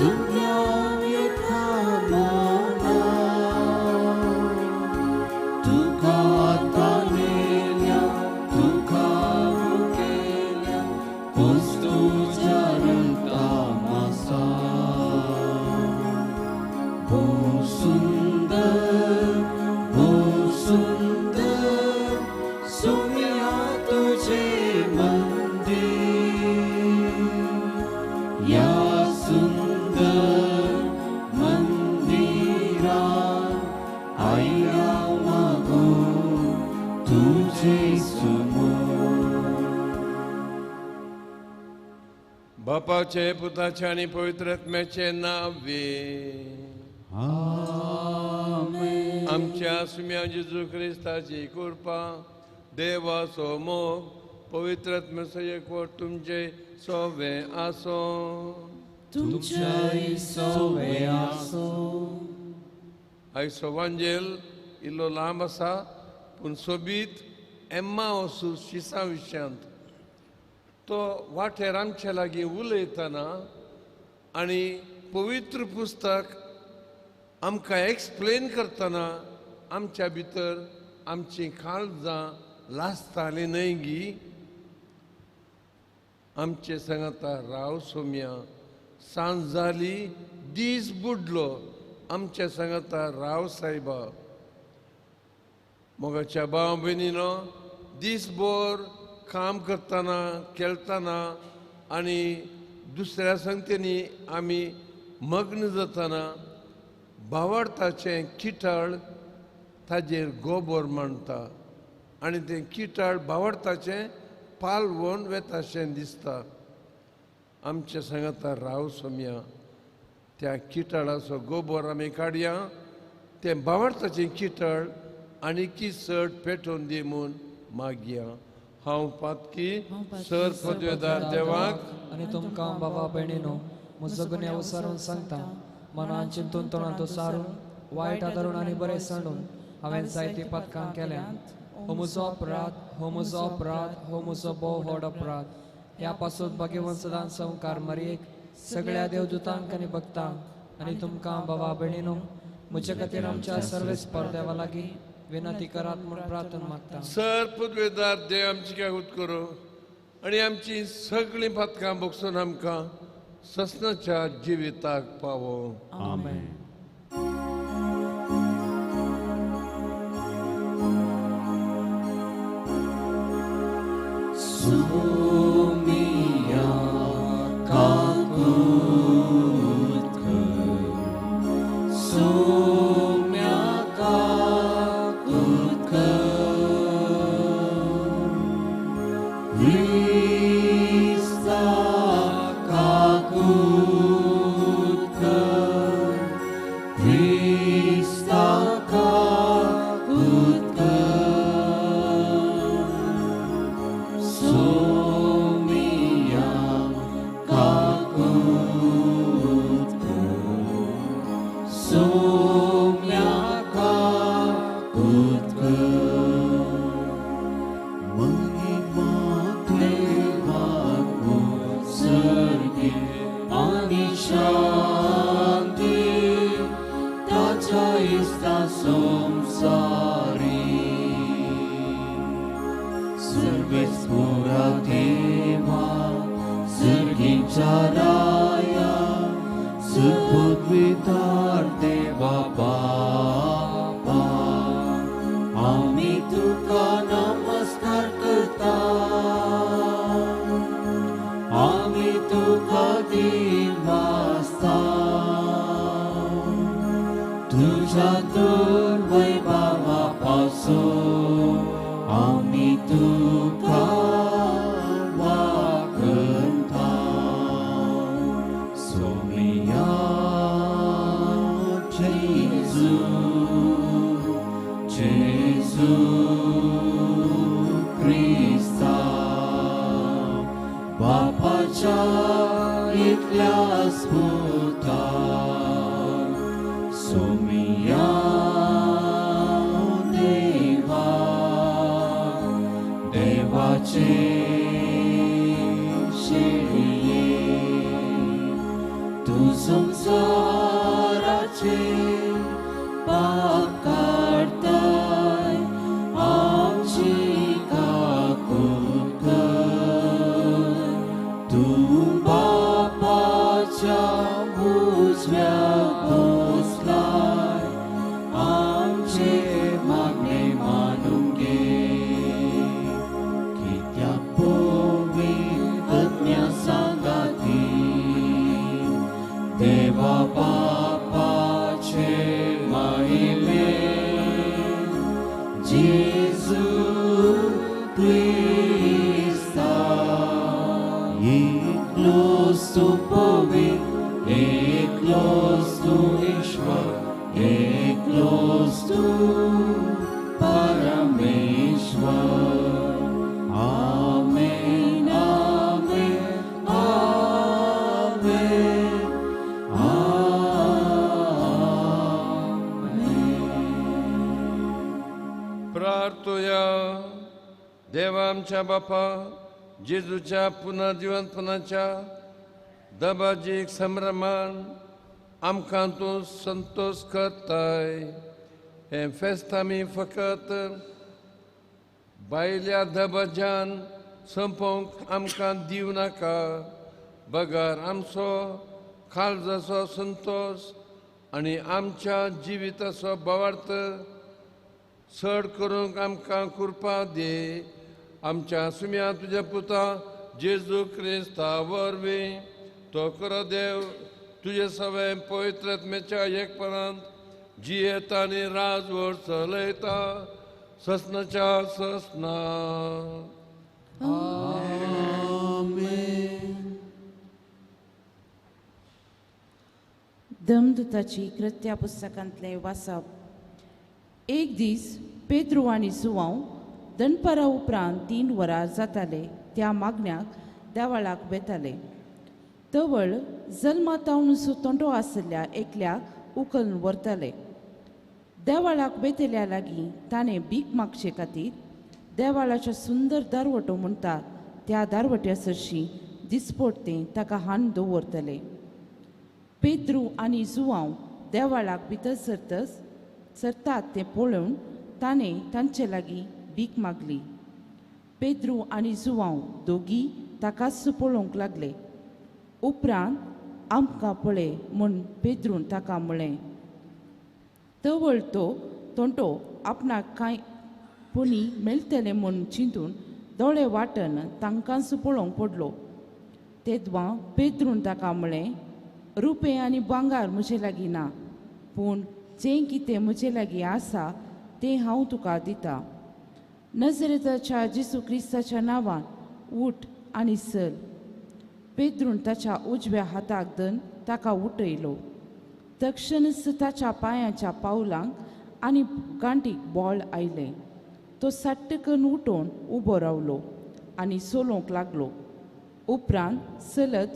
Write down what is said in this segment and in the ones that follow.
सुम्या येता मोना तुका तानेल्या तुका मुकेल्या पोस्तुच्या रंता मासा भोव सुंदर भोव सुंदर सुम्या तुझे मंदिर या सुंदर मंदिरा आया मागो तुझे सुमोर. बापाचे पुताचे आनी पवित्र आत्म्याचे नावे आमेन. आमच्या सुम्या जेजू क्रिस्ताची कृपा देवाचो मोग पवित्र आत्म्याचो एकवट तुमचे सोवे आसो. तुमच्याय सोवे आसो. आयज वांजेल इल्लो लांब आसा पूण सोबीत एम्मा वसू शिसा विशयांत तो वाटेर आमचे लागीं उलयतना आनी पवित्र पुस्तक आमकां एक्सप्लेन करतना आमच्या भितर आमचीं काळजां लासतालीं न्हय गी. आमचे सांगाता राव सोम्या सांज जाली दीस बुडलो आमच्या सांगाता राव सायबा. मोगाच्या भाव भयणीनो दीसभर काम करतना खेळतना आनी दुसऱ्या संगतींनी आमी मग्न जातना भावार्थाचें किटाळ ताजेर गोबोर मांडटा आनी तें किटाळ भावार्थाचें पालवण वेताशें दिसता. आमच्या सांगाता राव सोम्या त्या किटाळाचो गोबोर आमी काडया तें भावार्थाचें किटाळ आनी की चड पेटोवन दी म्हूण मागया. हांव पातकी सर पदवेदार देवाक आनी तुमकां बाबा भयणीनो म्हजो गुन्यांव विसरून सांगता मनान चिंतून तोंडांत सारून वायट आदरून आनी बरें सांडून हांवें जायतीं पातकां केल्यांत. हो म्हजो अपराध हो म्हजो अपराध हो म्हजो भोव व्हड अपराध. ह्या पासून भाग्यवंत सदां संवकार मरयेक सगळ्या देवदूतांक आनी भक्तांक आनी तुमकां बाबा भयणीनो म्हजे खातीर आमच्या सर्वेस्पर देवा लागीं विनंती करात म्हूण प्रार्थना मागता. सर पदवेदार देव आमची काकूत करूं आनी आमची सगळीं पातकां बगसून आमकां ससनाच्या जिविताक पावो. आमेन. सुमिया काकूत कर सुम्या काकूत कर क्रिस्ता काकूत कर क्रिस्ता काकूत कर सुमिया काकूत कर सुम्या काकूत कर महिमा देवाक सर्गी आनी शांती ताच्या इस्ता संसारी सर्वेस्पुरा देवा सर्गीच्या राया सुपुद्वितार देवा बापा आमी तुका नमस्कार करता आमी तुका दिवासता तुझ्या दुर्वैभावा पासून आमी तुका वाकता. सोमिया जेजू जेजू क्रिस्ता बापाच्या इतल्या स्फुता सोमिया देवा देवाचे शेळये तूं संवसाराचे पाप काडताय आमची काकूट कर तूं बापाच्या उजव्या बसलाय आमचे मागणे मानून घे कित्याक पवित्र सांगाती देवा बापाचे महिमे जेजू क्रिस्ता एकलोच तूं पवित्र एकलोच तूं ईश्वर एकलोच तूं परमेश्वर आमेन आमेन आमेन आमेन. प्रार्थुया. देवा आमच्या बापा जेजूच्या पुनर्जिवंतपणाच्या दबाजीक संभ्रमान आमकां तूं संतोश करताय. हें फेस्त आमी फकत भायल्या दबाज्यान सोंपोवंक आमकां दिवं नाका, बगर आमचो काळजाचो संतोश आनी आमच्या जिविताचो भावार्थ चड करूंक आमकां कृपा दी. आमच्या सुम्या तुज्या पुता जेजू क्रिस्ता वरवीं तो खरो देव तुजे सवें पवित्र आत्म्याच्या एकपणांत जियेता आनी राजवट चलयता ससनाच्या ससना. आमेन. दमदूताची कृत्या पुस्तकांतलें वाचप. एक दीस पेद्रू आनी जुवांव दनपारा उपरांत 3 वरां जाताले त्या मागण्याक देवाळाक वेताले. तवळ जल्मातावन तोंडो आशिल्ल्या एकल्याक उखलून व्हरताले. देवाळाक वेतल्या लागीं ताणें भीक मागचे खातीर देवाळाच्या सुंदर दारवटो म्हणटा त्या दारवट्या सरशीं दिसपडतें ताका हान दवरतले. पेद्रू आनी जुवांव देवाळाक भितर सरतात तें पळोवन ताणें तांचे लागीं भीक मागली. पेद्रू आनी जुवांव दोगी ताकाच पळोवंक लागले. उपरांत आमकां पळय म्हूण पेद्रून ताका म्हळें. तवळ तो तोंटो आपणाक कांय पुणी मेळटलें म्हूण चिंतून दोळे वांटन तांकांच पळोवंक पडलो. तेदवां पेद्रून ताका म्हळें, रुपें आनी भांगर म्हजे लागीं ना, पूण जें कितें म्हजे लागीं आसा तें हांव तुका दितां. नजरेताच्या जेजू क्रिस्ताच्या नांवान उठ आनी चल. पेद्रून ताच्या उजव्या हाताक धरून ताका उठयलो. तक्षणच ताच्या पांयांच्या पावलांक आनी गांठीक बळ आयलें. तो साट्टकन उठोवन उबो रावलो आनी चलोवंक लागलो. उपरांत चलत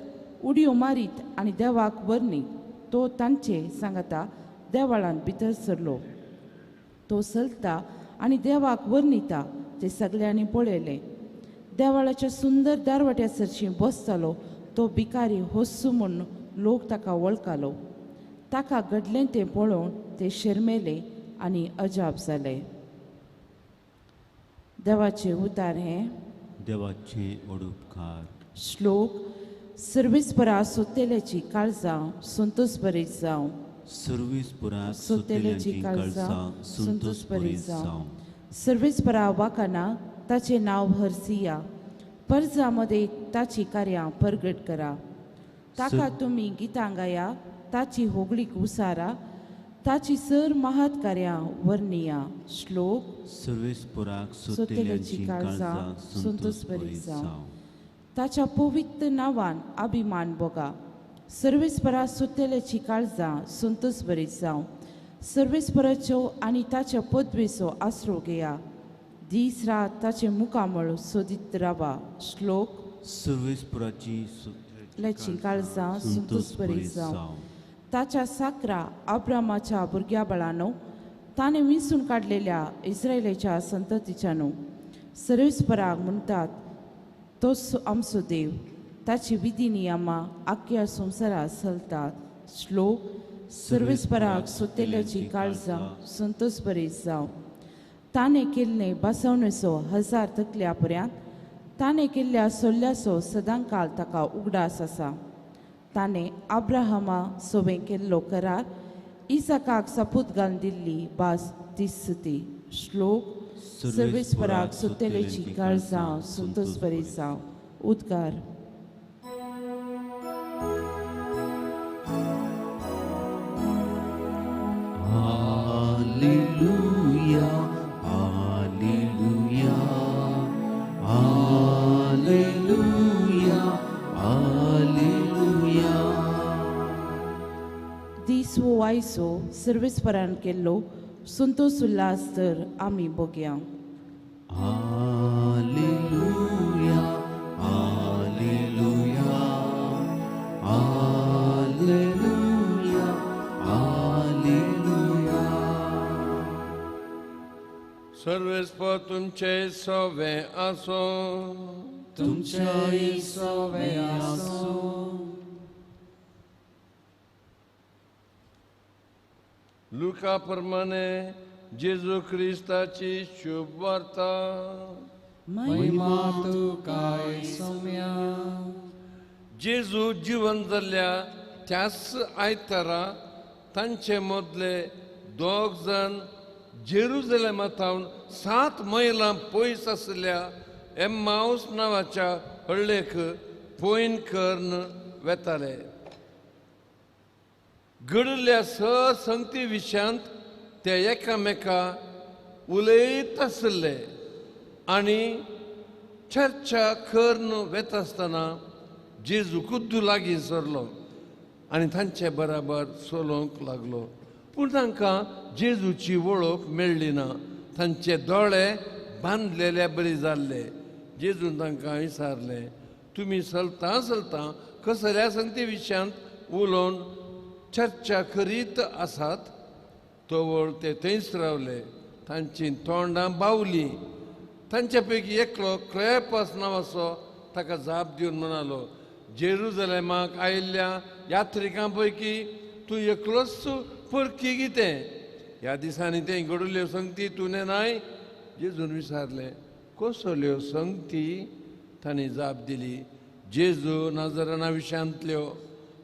उडयो मारीत आनी देवाक वर्णीत तो तांचे सांगाता देवाळांत भितर सरलो. तो चलता आनी देवाक वर्णिता ते सगळ्यांनी पळयलें. देवाळाच्या सुंदर दारवट्या सरशीं बसतालो तो भिकारी होस्सू म्हूण लोक ताका वळखालो. ताका घडलें तें पळोवन ते शर्मेले आनी अजाप जाले. देवाचें उतार हें देवाचें उपकार. श्लोक. सर्वेस्परा सोतेल्याची काळजां संतोष बरीत जावं. सर्वेस्परा सोतेल्याची काळजां संतोष बरीत जावं. सर्वेस्परा वाकाना ताचें नांव हरसिया. परजा मदें ताची कार्यां परगट करा. ताका तुमी गितां गाया, ताची होगळीक उसारा, ताची सर महत् कार्यां वर्णिया. श्लोक. सर्वेस्पराक सोतेल्याची काळजां संतोष बरीत जावं. ताच्या पवित्र नांवान अभिमान भोगा. सर्वेस्परा सोतेल्याची काळजां संतोष बरीत जावं. सर्वेस्पराचो आनी ताच्या पदवेचो आसरो घेया. दीस रात ताचें मुखामळ सोदीत रावा. श्लोक. सर्वेस्पराची काळजां संतोष बरीत जावं. ताच्या साकरा अब्रामाच्या भुरग्या बाळानो, ताणें विंचून काडलेल्या इस्रायलाच्या संततीच्यानो. सर्वेस्पराक म्हणटात तोच आमचो देव. ताची विधी नियमां आख्या संवसारात चलतात. श्लोक सर्वेस्पराक सोतेल्याची काळजां संतोष बरी जावं. ताणें केल्ले बसवणेचो हजार तकल्या पर्यंत ताणें केल्ल्या सोल्ल्याचो सदांकाळ ताका उगडास आसा. ताणें अब्राहमा सोबें केल्लो करार इसाकाक सपूत घालून दिल्ली भास तीच ती. श्लोक सर्वेस्पराक सोतेल्याची काळजां संतोष बरी जावं. उद्गार. Alleluia, Alleluia, Alleluia, Alleluia. दीस वो आयसो सर्वेस्परान केल्लो संतोष उल्हास तर आमी बघया. Alleluia, Alleluia, Alleluia, Alleluia. सर्वेस्पर तुमचे सवे आसो. तुमच्याय सवे आसूं. लुका प्रमाणे जेजू क्रिस्ताची शुभ वार्ता. महिमा तुकाय सोम्या. जेजू जिवन जाल्ल्या त्याच आयतारा तांचे मदले दोग जाण जेरुजलेमा थावन 7 मैलां पयस आशिल्ल्या एम्माउस नांवाच्या हळ्ळेक पयन करून वेताले. घडिल्ल्या संगती विशयांत ते एकामेका उलयत आशिल्ले आनी चर्चा करून वेता आसतना जेजू खुद्दू लागीं सरलो आनी तांचे बराबर चलोवंक लागलो. पूण तांकां जेजूची वळख मेळ्ळी ना. तांचे दोळे बांदलेले बरी जाल्ले. जेजून तांकां विचारलें, तुमी चलता चलता कसल्या संगती विशयांत उलोवन चर्चा करीत आसात? तवळ ते थंयच रावले. तांची तोंडां बावलीं. तांचे पैकी एकलो क्लेपास नांवाचो ताका जाप दिवन म्हणालो, जेरुजलेमाक आयिल्ल्या यात्रिकां पैकी तूं एकलोच परकी कितें? ह्या दिसांनी तें घडिल्ल्यो संगती तूं नेणाय? जेजून विचारलें, कसल्यो संगती? तांणी जाप दिली, जेजू नाजराना विशयांतल्यो.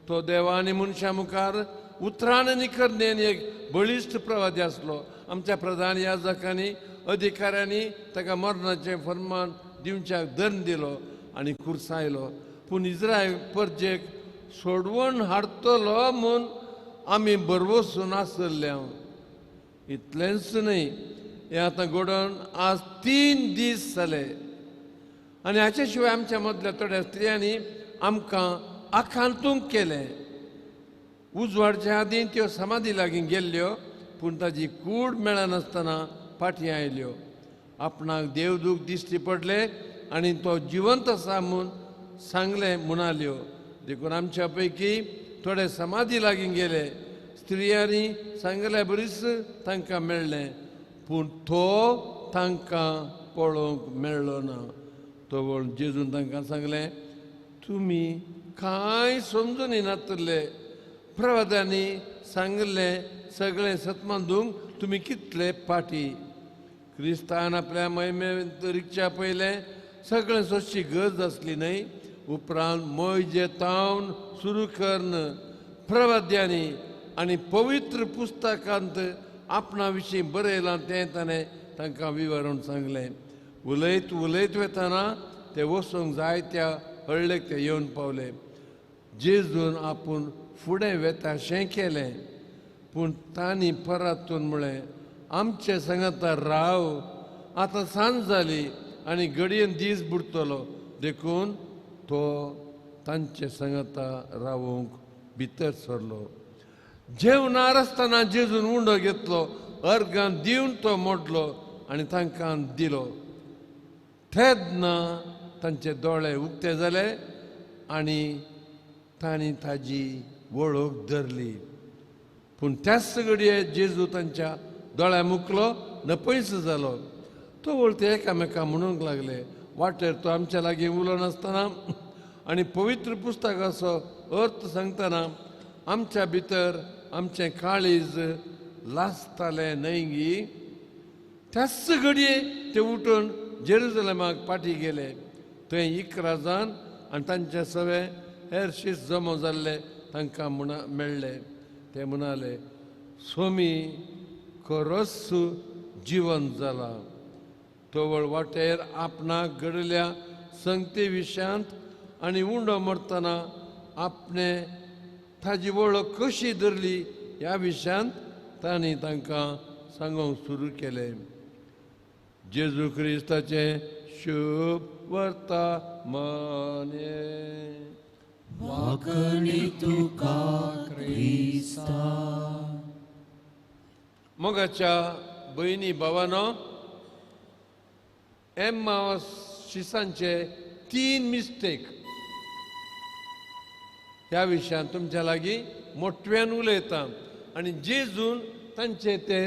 तो देवा आनी मनशां मुखार उतरान आनी करणेन एक बळिश्ट प्रवादी आसलो. आमच्या प्रधान याजकांनी अधिकाऱ्यांनी ताका मरणाचें फर्मान दिवच्याक दंड दिलो आनी खुर्सायलो. पूण इस्रायल परजेक सोडवण हाडटलो म्हूण आमी भरवसून आसले. इतलेंच न्हय, हें आतां घडोवन आज 3 दीस जाले आनी हाचे शिवाय आमच्या मदल्या थोड्या स्त्रियांनी आमकां आखांतूंक केलें. उजवाडच्या आदीं त्यो समाधी लागीं गेल्ल्यो, पूण ताजी कूड मेळनासतना फाटीं आयल्यो. आपणाक देवदूत दिश्टी पडले आनी तो जिवंत आसा म्हूण सांगलें म्हणाल्यो. देखून आमच्या पैकी थोडे समाधी लागीं गेले. स्त्रियांनी सांगल्या बरीच तांकां मेळ्ळें, पूण तो तांकां पळोवंक मेळ्ळो ना. तो जेजून तांकां सांगलें, तुमी कांय समजून येनातले. प्रवादांनी सांगिल्लें सगळें सतमांदूंक तुमी कितले पाटी. क्रिस्तान आपल्या महिमेंत रिगच्या पयलें सगळें सोंसची गरज आसली न्हय. उपरांत मोयजे तावन सुरू करून प्रवाद्यांनी आनी पवित्र पुस्तकांत आपणा विशीं बरयलां तें ताणें तांकां विवरण सांगलें. उलयत उलयत वतना ते वचूंक जाय त्या हळ्ळेक ते येवन पावले. जेजून आपूण फुडें वेताशें केलें, पूण तांणी परतून म्हळें, आमचे सांगाता राव, आतां सांज जाली आनी घडयेन दीस बुडटलो. देखून तो तांचे सांगाता रावूंक भितर सरलो. जेवणार आसतना जेजून उंडो घेतलो, अर्गान दिवन तो मोडलो आनी तांकां दिलो. तेन्ना तांचे दोळे उक्ते जाले आनी तांणी ताजी वळख धरली. पूण त्याच घडये जेजू तांच्या दोळ्या मुकलो, नपयस जालो. तो वळते एकामेका म्हणूंक लागले, वाटेर तो आमच्या लागीं उलोवनासतना आनी पवित्र पुस्तकाचो अर्थ सांगतना आमच्या भितर आमचें काळीज लासतालें न्हय गी? त्याच घडये ते उठून जेरुजलेमाक फाटीं गेले. थंय 11 जाण आनी तांचे सवे हेर शीस जमो जाल्ले तांकां मेळ्ळे. ते म्हणाले, स्वामी खरोच जिवन जाला. तवळ वाटेर आपणाक घडल्या संगती विशयांत आनी उंडो मरतना आपणे ताजी वळख कशी धरली ह्या विशयांत तांणी तांकां सांगूंक सुरू केलें. जेजू क्रिस्ताचें शुभ वर्तमान. वाकणी तुका क्रिस्ता. मोगाच्या भयणी भावानो, एम्मावस शिसांचे 3 मिस्टेक ह्या विशयांत तुमच्या लागीं मोटव्यान उलयता आनी जेजून तांचे ते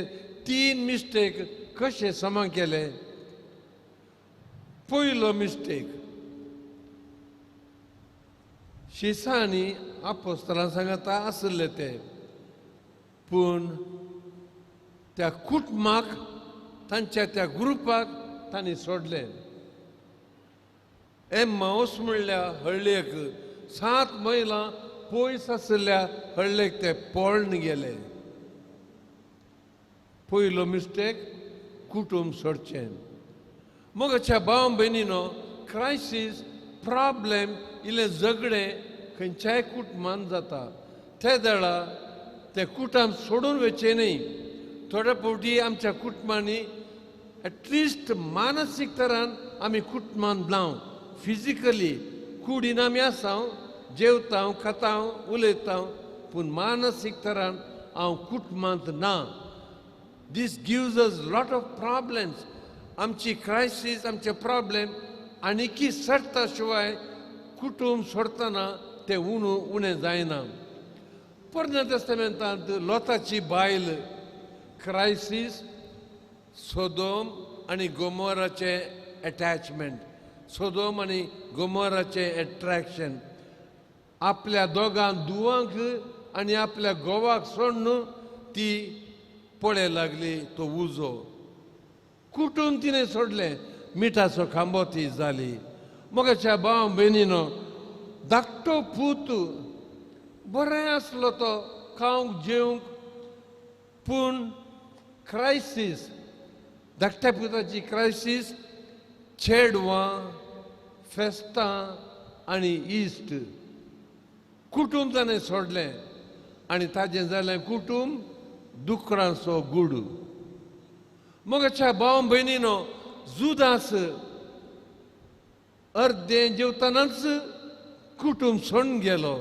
3 मिस्टेक कशे समा केले. पयलो मिस्टेक, शिसांनी आपोस्तलां सांगता आसले ते, पूण त्या कुटुंबाक तांच्या त्या ग्रुपाक तांणी सोडलें. एम्मावस म्हणल्या हळ्ळेक 7 मैलां पयस आशिल्ल्या हळ्ळेक ते पळून गेले. पयलो मिस्टेक, कुटुंब सोडचें. मोगाच्या भाव भयणीनो, क्रायसीस प्रॉब्लेम इल्लें झगडें खंयच्याय कुटुंबान जाता. ते वेळा तें कुटुंब सोडून वचचें न्हय. थोड्या फावटी आमच्या कुटुंबांनी एटलिस्ट मानसीक तरान आमी कुटुंबान लाव, फिजिकली कुडीन आमी आसा, जेवता, खाता, उलयता, पूण मानसीक तरान हांव कुटुंबांत ना. This gives us lot of problems. आमची क्रायसीस, आमचे प्रॉब्लेम आनीकी सरता शिवाय कुटुंब सोडतना तें उणें जायना. पोरण्या तेस्तामेंतांत लोताची बायल क्रायसीस, सोदोम आनी गोमोराचें एटॅचमेंट, सोदोम आनी गोमोराचें एट्रॅक्शन, आपल्या दोगां दुवांक आनी आपल्या घोवाक सोडून ती पळय लागली तो उजो. कुटूंब तिणें सोडलें, मिठाचो खांबो ती जाली. मोगाच्या भाव भयणीनो, धाकटो पूत बरें आसलो तो खावंक जेवंक, पूण क्रायसीस, धाकट्या पुताची क्रायसीस, चेडवां, फेस्तां आनी इश्ट, कुटुंब ताणें सोडलें आनी ताजें जालें कुटुंब दुकरांचो गुडू. मोगाच्या भाव भयणीनो, जुदास अर्दें जेवतनाच कुटुंब सोडून गेलो.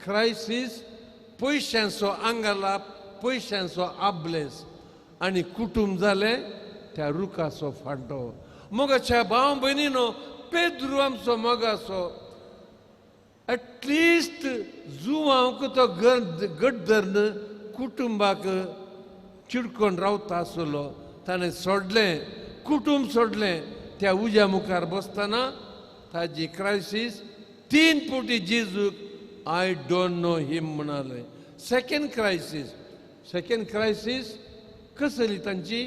क्रायसीस, पयशांचो आंगालाप, पयशांचो आबलेस आनी कुटुंब जालें त्या रुखाचो फांटो. मोगाच्या भाव भयणीनो, पेद्रू आमचो मोगाचो एटलिस्ट जुवांक तो गट धरून कुटुंबाक चिडकोन रावता आसलो, ताणें सोडलें, कुटुंब सोडलें. त्या उज्या मुखार बसतना ताजी क्रायसीस, 3 फावटी जेजूक I don't know him म्हणालें. सेकेंड क्रायसीस, सेकेंड क्रायसीस कसली तांची?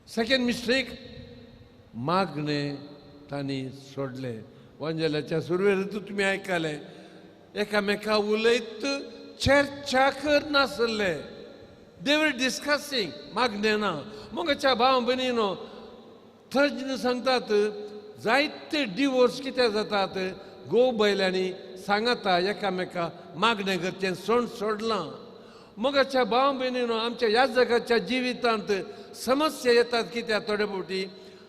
सेकेंड मिस्टेक, मागणें तांणी सोडलें. वांजेलाच्या सुरवेर तुमी आयकलें, एकामेका उलयत चर्चा करनासले, दे वर डिस्कसींग, मागणें ना. मोगाच्या भाव भयणीनो, तज्ञ सांगतात जायते डिवोर्स कित्याक जातात, घोव बायलांनी सांगता एकामेका मागणें करचें सोड सोडलां. मोगाच्या भाव भयणीनो, आमच्या ह्या जगाच्या जिवितांत समस्या येतात कित्याक थोडे फावटी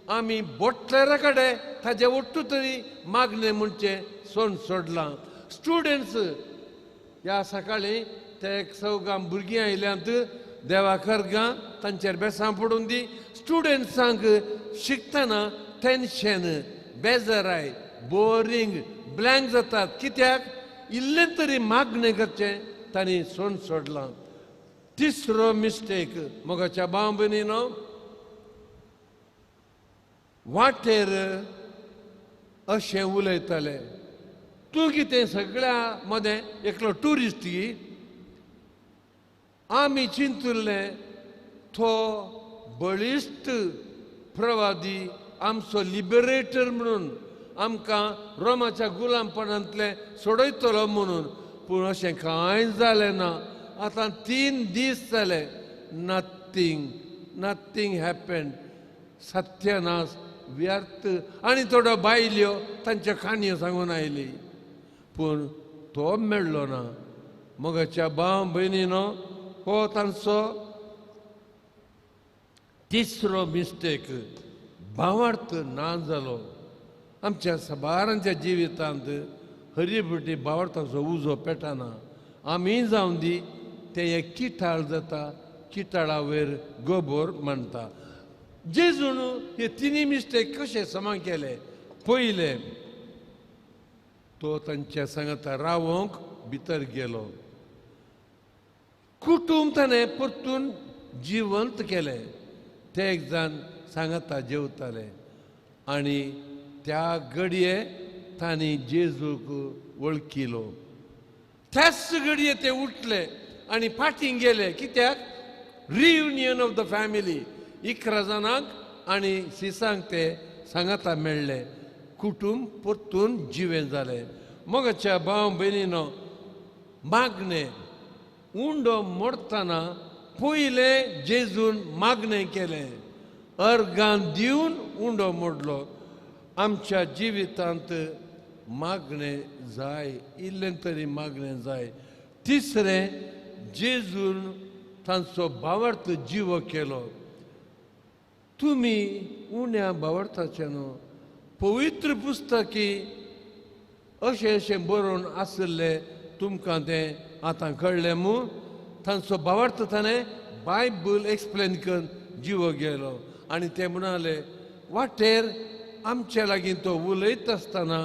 आमी बोटलेरा कडेन ताजे ಒಟ್ಟು तरी मागणें म्हणचें सोड सोडलां. स्टुडंट्स ह्या सकाळीं ते चौगां भुरगीं आयल्यांत देवा करगां तांचेर बेसां पडून दी. स्टुडंट्सांक शिकतना टेन्शन, बेजाराय, बोरींग, ब्लँक जातात कित्याक इल्लें तरी मागणें करचें तांणी सोड सोडलां. तिसरो मिस्टेक, मोगाच्या भाव भयणीनो, वाटेर अशें उलयताले, तूं कितें सगळ्या मदें एकलो ट्युरिस्ट की? आमी चिंतुल्लें तो बळिश्ट प्रवादी आमचो लिबरेटर म्हणून आमकां रोमाच्या गुलामपणांतलें सोडयतलो म्हणून, पूण अशें कांय जालें ना. आतां 3 दीस जाले, नथींग, नथींग हॅपन. सत्यानाश, व्यर्थ. आनी थोड्यो बायल्यो तांच्यो काणयो सांगून आयली, पूण तो मेळ्ळो ना. मोगाच्या भाव भयणीनो, हो तांचो तिसरो मिस्टेक, भावार्थ ना जालो. आमच्या साबारांच्या जिवितांत हरिभटी भावार्थाचो उजो पेटना. आमी जावन दी तें एक किटाळ जाता, किटाळा वयर गोबोर मांडटा. जेजून हे तिनूय मिस्टेक कशे समा केले? पयले, तो तांच्या सांगाता रावोंक भितर गेलो. कुटूंब ताणें परतून जिवंत केलें. ते एक जाण सांगाता जेवताले आनी त्या घडये तांणी जेजूक वळखिलो. त्याच घडये ते उठले आनी फाटीं गेले. कित्याक? Reunion of the family. 11 जाणांक आनी सिसांक ते सांगाता मेळ्ळे. कुटूंब परतून जिवें जालें. मोगाच्या भाव भयणीनो, मागणें उंडो मोडटना पयलें जेजून मागणें केलें, अर्गान दिवन उंडो मोडलो. आमच्या जिवितांत मागणें जाय, इल्लें तरी मागणें जाय. तिसरें, जेजून तांचो भावार्थ जिवो केलो. तुमी उण्या भावार्थाचे न्हू, पवित्र पुस्तकी अशें अशें बरोवन आशिल्लें तुमकां तें आतां कळ्ळें मू. तांचो भावार्थ ताणें बायबल एक्सप्लेन करून जिवो गेलो. आनी ते म्हणाले, वाटेर आमच्या लागीं तो उलयत आसतना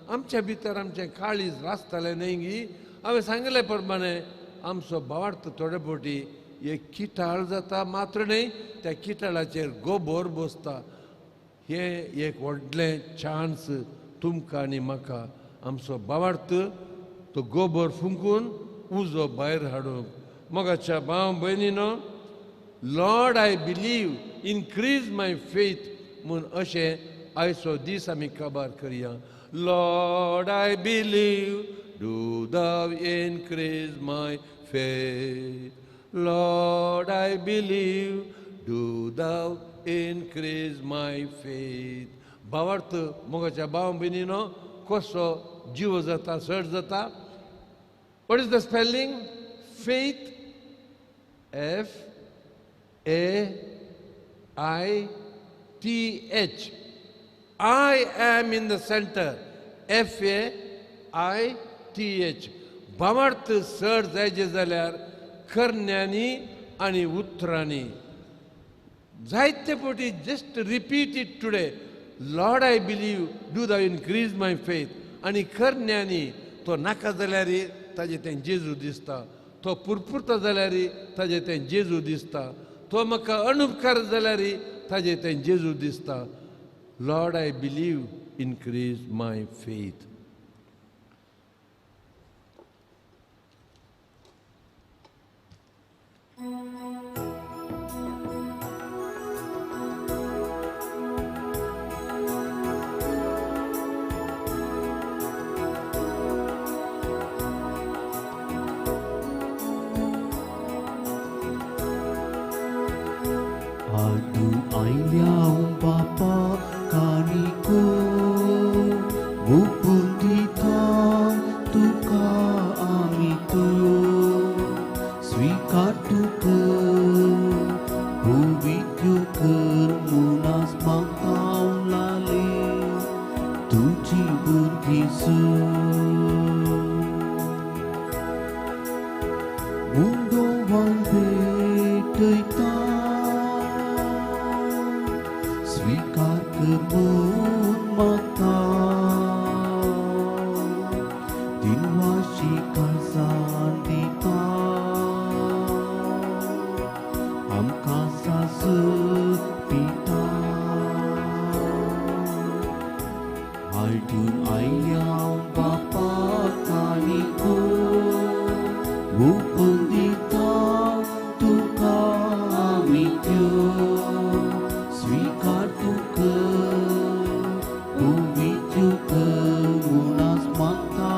आमच्या भितर आमचें काळीज रासतालें न्हय गी? हांवें सांगलें प्रमाणे आमचो भावार्थ थोडे फावटी एक किटाळ जाता मात्र न्हय, त्या किटाळाचेर गोबोर बसता. हें एक व्हडलें चान्स तुमकां आनी म्हाका आमचो भावार्थ तो गोबोर फुंकून उजो भायर हाडूंक. मोगाच्या भाव भयणीनो, Lord I believe, increase my faith म्हूण अशें आयचो दीस आमी काबार करया. Lord I believe, do thou increase my faith. Lord I believe, do thou increase my faith. भावार्थ मोगाच्या भाव भयणीनो कसो जीव जाता, सड जाता. What is the spelling? Faith, F A I T H. I am in the center. F A I T H. भावार्थ सड जायचे जाल्यार करण्यांनी आनी उतरांनी जायते फावटी just repeat it today. Lord I believe, do thou increase my faith. आनी करण्यांनी तो नाका जाल्यार ताजें तें जेजू दिसता, तो पुरपुरता जाल्यार ताजें तें जेजू दिसता, तो म्हाका अनुपकार जाल्यार ताजें तें जेजू दिसता. Lord I believe, increase my faith. Aydın ayağım baba. ओपून दिता तुका आमी त्यो स्वीकार तुका पवित्र कर म्हूण मागता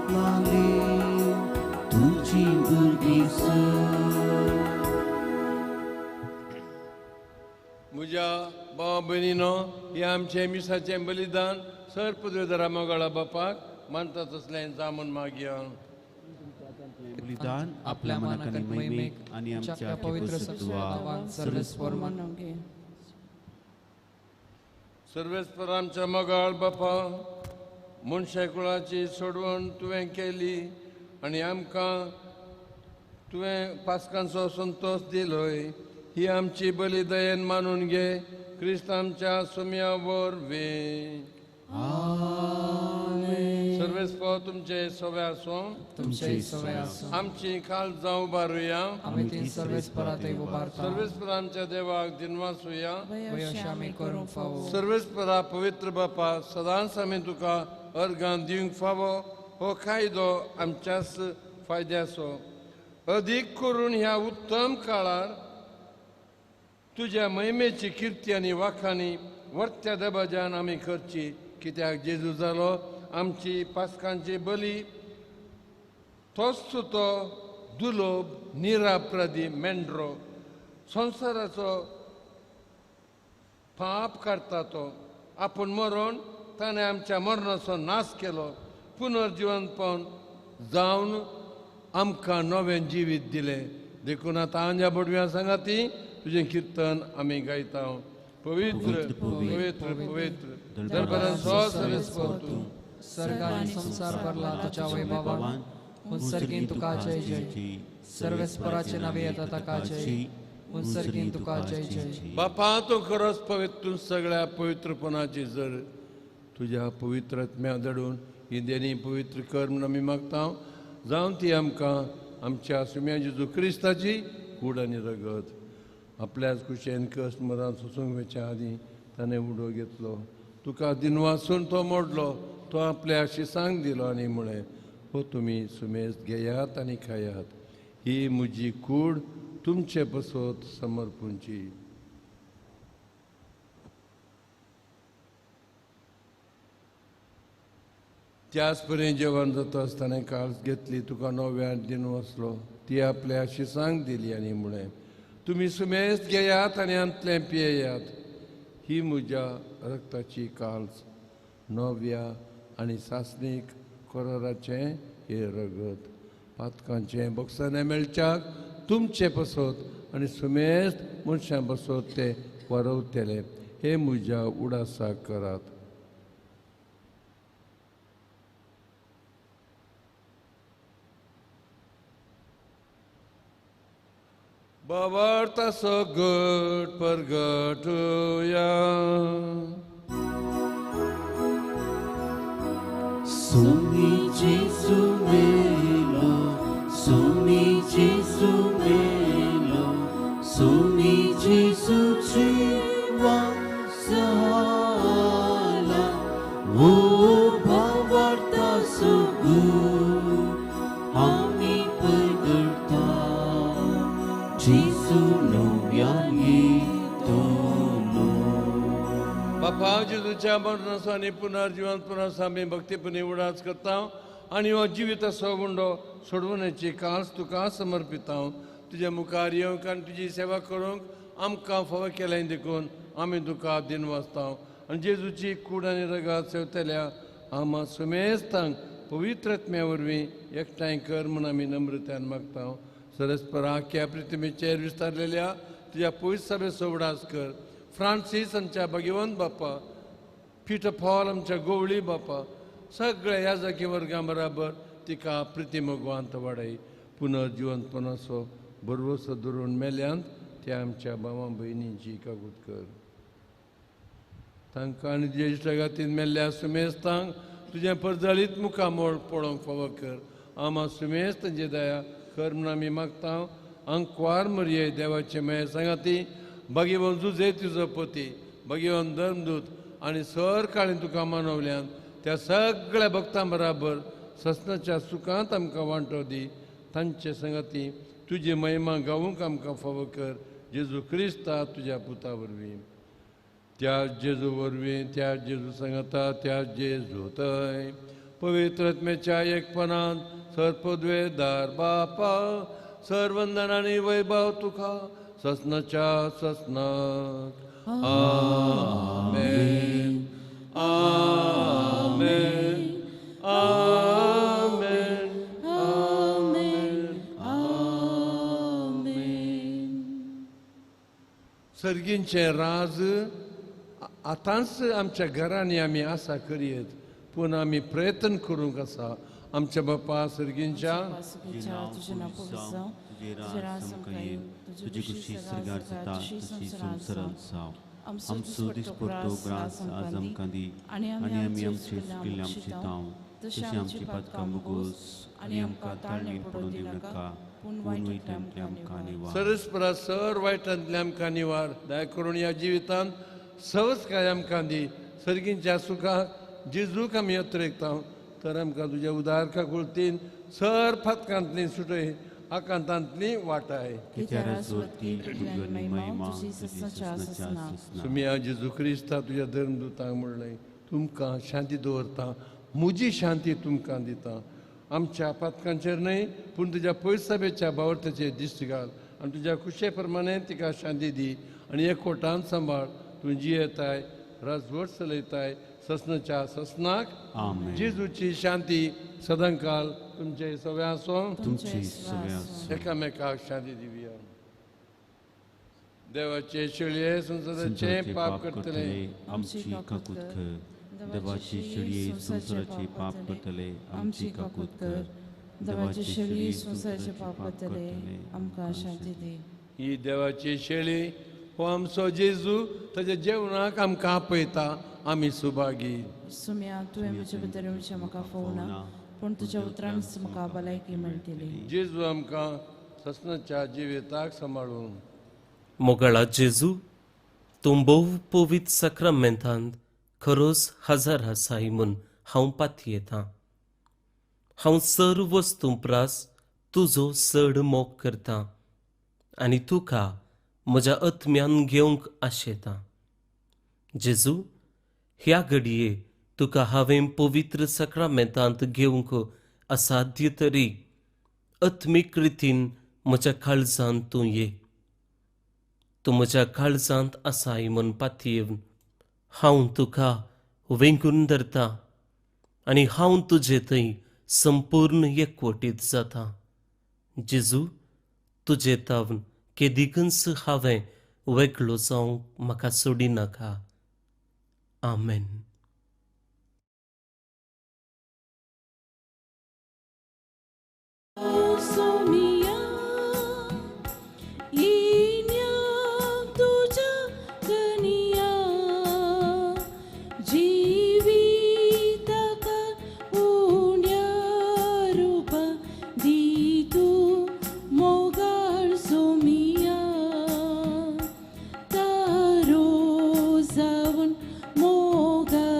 लाले तुजी भुरगीं सर. म्हज्या भावा भयणीनो, हें आमचें मिसाचें बलिदान सर पदवेदारा मोगाळा बापाक मानता तसलें जामून मागया. बलिदान आपल्या मनाक आनी महिमेक आनी आमच्या पवित्र सत्वाक सर्वेस्पर मानून घे. सर्वेस्पर आमच्या मोगाळ बापा, मनशा कुळाची सोडवण तुवें केली आनी आमकां तुवें पास्कांचो संतोश दिलोय. ही आमची बली दयेन मानून घे क्रिस्त आमच्या सुम्या वरवीं. सर्वेस्पर तुमचे सवे आसूं, तुमचे सवे आसूं. आमची खाल जावं उबारुया. आमी ती सर्वेस्परा थंय उबारता. सर्वेस्पर आमच्या देवाक दिनवासुया. अशें आमी करूंक फावो. सर्वेस्परा पवित्र बापा, सदांच आमी तुका अर्गां दिवंक फावो. हो कायदो आमच्याच फायद्याचो. अदीक करून ह्या उत्तम काळार तुज्या महिमेची किर्ती आनी वाखाणी वर्त्या दबाज्यान आमी करची. कित्याक जेजू जालो आमची पास्कांची बली, तोच तो दुलोब निरापराधी मेंढरो संवसाराचो पाप काडटा. तो आपूण मरोन ताणें आमच्या मरणाचो नाश केलो, पुनर्जिवनपण जावन आमकां नवें जिवीत दिलें. देखून आतां आंज्या बडव्या सांगाती तुजें किर्तन आमी गायता. पवित्र पवित्र पवित्र दरबारांचो सर्वेस्पर तूं. सर्ग आनी संवसार भरला तुज्या वैभवान. उत्सर्गीन तुका जय जय. सर्वेस्पराचे नावे येता ताका जय. उत्सर्गीन तुका जय जय. बापा, तूं खरोच पवित्र, तूं सगळ्या पवित्रपणाची जर तुज्या पवित्र आत्म्या धाडून ही देणी पवित्र कर म्हूण आमी मागता. जावन ती आमकां आमच्या सुम्या जेजू क्रिस्ताची कूड आनी रगत. आपल्याच कुशेन कस मरान सोसूंक वयच्या आदीं ताणें उडो घेतलो, तुका दिनवासून तो मोडलो, तो आपल्या शिसांक दिलो आनी म्हळें, हो तुमी सुमेज घेयात आनी खायात, ही म्हजी कूड तुमचे पसत समर्पूंची. त्याच परी जेवण जाता आसतना काळज घेतली, तुका नव्या दिनवासलो, ती आपल्या शिसांक दिली आनी म्हळें, तुमी सुमेज घेयात आनी आंतलें पियेयात, ही म्हज्या रक्ताची काल्स, नव्या आनी सासणीक कराराचें हें रगत. पातकांचें बक्षाणें मेळच्याक तुमचे पसत आनी सुमेस्त मनशां पसत ते वरवतले. हे म्हज्या उडासाक करात. बाबार्ताचो गट परगटुया. सुमी जेजू मेलो, सुमी जेजू मेलो, सुमी जेजू जिवा जाला. ओ भावार्थाचो गूट आमी परगटता, जेजू नव्यान येतलो. बापा, जेजूच्या मरणाचो आनी पुनर्जिवनपणाचो आमी भक्तीपणी उडास करता आनी हो जिविताचो गुंडो सोडवण्याची कास तुका समर्पिता. तुज्या मुखार येवंक आनी तुजी सेवा करूंक आमकां फावो केलें देखून आमी तुका दिनवासता. आनी जेजूची कूड आनी रगात सेवतल्या आमा सुमेस्तांक पवित्र आत्म्या वरवीं एकठांय कर म्हूण आमी नम्रतान मागता. सरस्पर आख्या पृथ्वीचेर विस्तारलेल्या तुज्या पयस सभेचो उडास कर. फ्रांसीस आमच्या भगवंत बापा, पिटर पॉल आमच्या गोवळी बापा, सगळ्या ह्या जागी वर्गां बराबर तिका प्रिती भगवंत वाडय. पुनर्जिवंतपणाचो भरवसो धरून मेल्यांत त्या आमच्या भावा भयणींची कागूत कर. तांकां आनी ज्येश्ठ गातीन मेल्ल्या सुमेस्तांक तुजें परजळीत मुखामोळ पळोवंक फावो कर. आमा सुमेस्त तांची दया कर म्हूण आमी मागता. आंकवार मरये देवाचे मेळ सांगाती भगवंत जुजे तुजो पती, भगवंत धर्मदूत आनी सर काळी तुका मानवल्यान त्या सगळ्या भक्तां बराबर ससनाच्या सुखांत आमकां वांटो दी. तांचे संगती तुजी महिमा गावूंक आमकां फावो कर जेजू क्रिस्ता तुज्या पुता वरवीं त्या जेजू वरवीं त्या जेजू सांगता त्या जेजू थंय पवित्र आत्म्याच्या एकपणान सर्पद्वेदार बापा सर्वंदन आनी वैभव तुका ससनाच्या ससनाक आमेन आमेन आमेन आमेन आमेन. सर्गींचें राज आतांच आमच्या घरांनी आमी आसा करयत पूण आमी प्रयत्न करूंक आसा आमच्या बापा सर्गींच्या तुजें नांव पवित्र जावं, तुजें राज आमकां येवं, तुजी खुशी स्वर्गार जाता तशी संवसारांत जावं. आमचो दिसपट्टो ग्रास आज आमकां दी आनी आमी आमचे चुकिल्ले आमचे तशें आमची पातकां मुगोस आनी आमकां ताळणीन पडून दिवं नाका पूण वायटांतले आमकां निवार. सरस्परा सर वायटांतले आमकां निवार दया करून ह्या जिवितांत सवस्काय आमकां दी सर्गींच्या सुखाक जेजूक आमी अत्रेकता तर आमकां तुज्या उदार काकुळतीन सर फातकांतली सुटय आकांतांतली वाटाय. सुमिया जेजू क्रिस्ता तुज्या धर्मदूतांक म्हणलें तुमकां शांती दवरता म्हजी शांती तुमकां दिता आमच्या पातकांचेर न्हय पूण तुज्या पयसाबेच्या बावरताचेर दिश्ट घाल आनी तुज्या खुशे प्रमाणे तिका शांती दी आनी एकवटान सांबाळ तूं जियेताय राजवट चलयताय ससनाच्या ससनाक. जेजूची शांती सदांकाल तुमचे सगळे आसूं तुमचे सगळे आसूं. एकामेकाक शांती दिवया. देवाचे शेळये संवसाराचे पाप करतले आमची काकूत कर. देवाची शेळये संवसाराचे पाप करतले आमची काकूत कर. देवाची शेळी संवसाराचे पाप करतले आमकां शांती दी. ही देवाची शेळी हो आमचो जेजू ताच्या जेवणाक आमकां आपयता आमी सुभागी. सुम्या तुवें म्हजे भितर येवचें म्हाका फोवना पूण तुज्या उतरांच म्हाका भलायकी मेळटली. जेजू आमकां ससनाच्या जिविताक सांबाळून. मोगाळा जेजू तूं भोव पवित्र साक्रामेंतांत खरोच हजार आसाय म्हूण हांव पातयेतां. हांव सर वस्तूं प्रास तुजो चड मोग करतां आनी तुका म्हज्या आत्म्यान घेवंक आशेतां. जेजू ह्या घडये तुका हांवें पवित्र साक्रामेंतांत घेवंक असाध्य तरी आत्मीक रितीन म्हज्या काळजांत तूं ये. तूं म्हज्या काळजांत आसाय म्हूण पातयेवन हांव तुका वेंगून धरता आनी हांव तुजे थंय संपूर्ण एकवटीत जाता. जेजू तुजे तावन केदिकूच हांवें वेगळो जावंक म्हाका सोडिनाका. आमेन. मोगाळ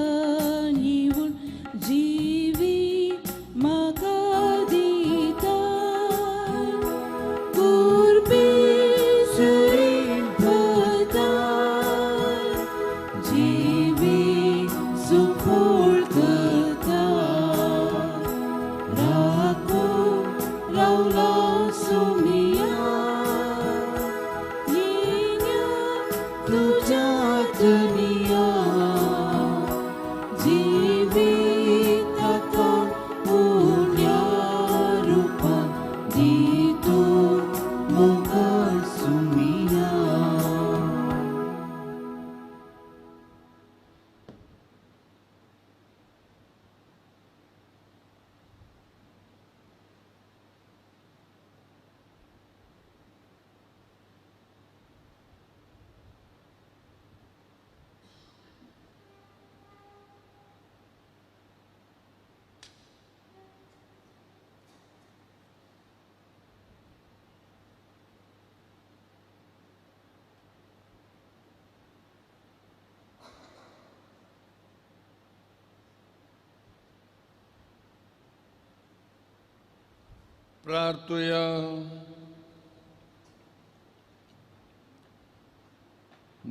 प्रार्थुया.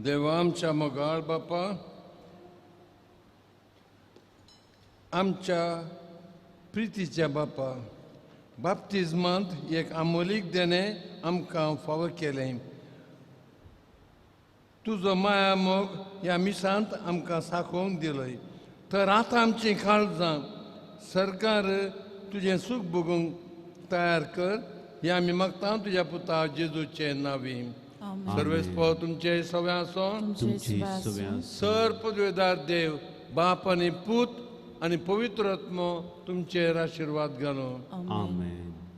देवा आमच्या मोगाळ बापा, आमच्या प्रितीच्या बापा, बाप्तिज्मांत एक आमोलीक देणें आमकां फावो केलें. तुजो माया मोग ह्या मिसांत आमकां साकोवन दिलय. तर आतां आमचीं काळजां सरकार तुजें सूख भोगूंक तयार कर, हें आमी मागता तुज्या पुता जेजूचे नांवी. सर्वेस्पोर तुमचे सगळें आसो. सर पदवेदार देव बाप आनी पूत आनी पवित्र आत्मो तुमचेर आशिर्वाद घालूं.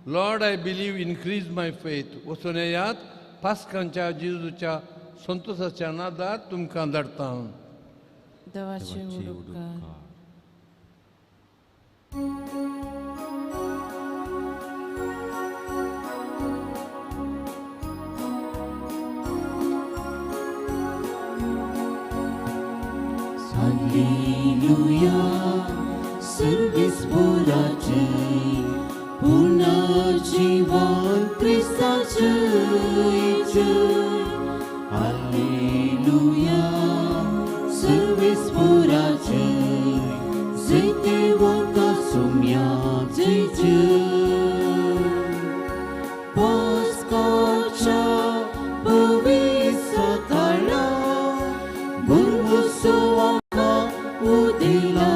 Lord, I believe, increase my faith. वचून येयात, पास्कांच्या जेजूच्या संतोषाच्या नादार तुमकां धाडटा. देवाचे उपकार. Alleluia, सर्वेस्पोराचे पुनर्जीवन क्रिस्ताचे जय. Alleluia, सर्वेस्पोराचे जय देवता सुम्या जय जय. पास्काच्या पवित्र सकाळा गुरुत्सवा उदिला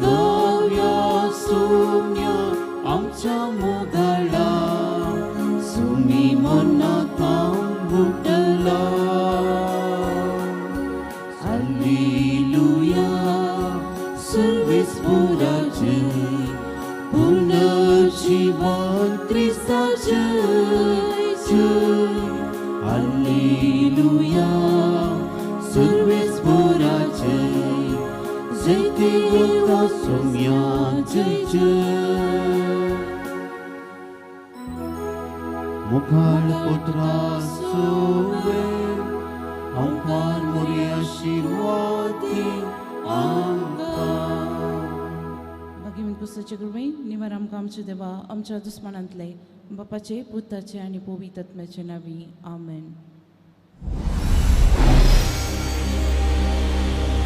गाव्या सुम्या आमच्या मोगाळा सुमी मना थांबुटला. हालेलुया, सर्वेस्पोराचे पुनर्जीवन क्रिस्ताचे जय. हालेलुया, सर्वेस्पोराचे जय देवता सुम्या जय जय. मुखार पुत्रा सोवे आमकां मोरी आशिर्वादी आमकां. भगिनी पुस्तकाचे कृपेन निवार आमकां आमचे देवा आमच्या दुस्मानांतले बापाचे पुताचे आनी पवित्र आत्म्याचे नांवी. आमेन.